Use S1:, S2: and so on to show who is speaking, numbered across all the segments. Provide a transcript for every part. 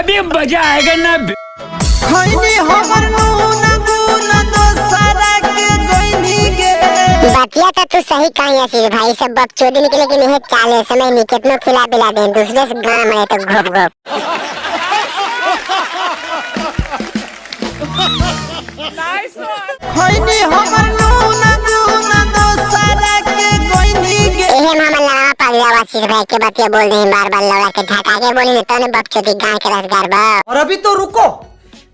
S1: अभी मजा आएगा ना।
S2: खैनी हमर नून गुन दोसरा के गइनी गे।
S3: बतिया तो तू सही कहीं आशीष भाई, सब बकचोदी निकले कि नहीं चाले समय नहीं, कितनो खिला पिला दे दूसरे से गाना मरे तो घोप घोप।
S2: खैनी हमर नून गुन दोसरा के गइनी गे।
S3: एहे मामा लड़ावा पागल आशीष भाई के बतिया बोल रही बार बार लड़ा के झटा के बोली तो ने बकचोदी गाय के रस गरबा।
S4: और अभी तो रुको,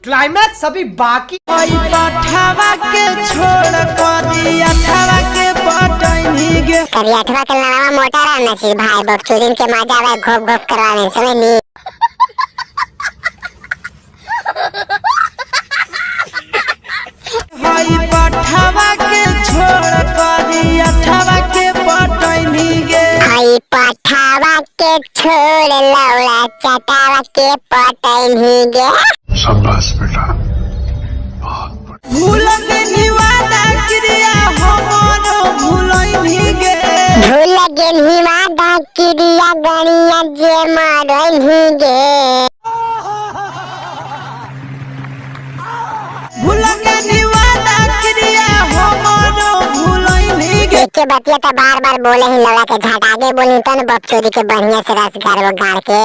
S4: क्लाइमैक्स अभी बाकी।
S2: हई पठावा के छोड़ करी अठावा के पटैनी गे।
S3: कभी अठवा के लड़ावा मोटा रहा ना आशीष भाई, बकचोदी के मजा आवे घोप घोप करवा ले समझ नहीं।
S2: हई पठावा के छोड़ करी अठावा के पटैनी गे।
S3: हई पठावा के छोड़ लौड़ा चटावा के पटैनी गे।
S5: शाबाश बेटा, बहुत बढ़िया।
S2: भूल गेनी वादा क्रिया हमरो भूलैनी गे।
S3: भूल गेनी वादा क्रिया गणिया जे मरैनी गे।
S2: भूल गेनी वादा क्रिया हमरो भूलैनी गे।
S3: एक के बतिया तो बार बार बोले ही लड़ा के झटा के बोली तो न बकचोदी के बढ़िया से रस गरबो गाड़ के।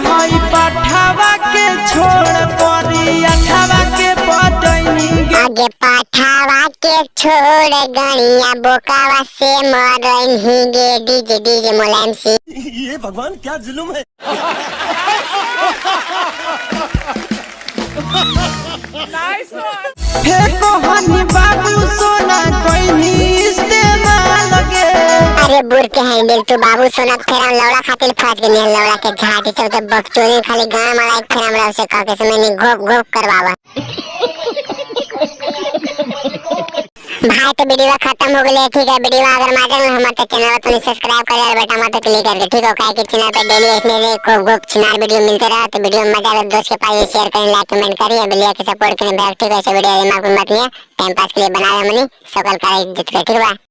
S2: हई पठावा के छोड़ करी अठावा के पटैनी गे।
S3: आगे पठावा के छोड़ गणिया बोकावा से मरैनी गे। DJ DJ Mulayam Singh.
S6: ये भगवान क्या जुल्म है।
S2: फेको हनी बाबू सोना कोइनी इस्तेमाल गे।
S3: अरे बुर के हैंडल तू बाबू सोना फेरा लौड़ा खातिर फंस गई लौड़ा के झाटी सब तो बकचोदी खाली गाना मारा एक फेरा हमरा से कह के समय नहीं घोप घोप करवावा। भाई तो वीडियो खत्म हो गई, ठीक है। वीडियो अगर मजा में हमारे तो चैनल तो सब्सक्राइब कर यार बेटा मत क्लिक करके, ठीक हो। काहे कि चैनल पे डेली इसमें खूब खूब छिनार वीडियो मिलते रहा, तो वीडियो मजा आवे दोस्त के पास शेयर करें, लाइक कमेंट करिए, बिलिया के सपोर्ट करें भाई, ठीक है। ऐसे वीडियो दिमाग में मत लिया, टाइम पास के लिए बना रहे हमनी सकल का इज्जत कर, ठीक बा।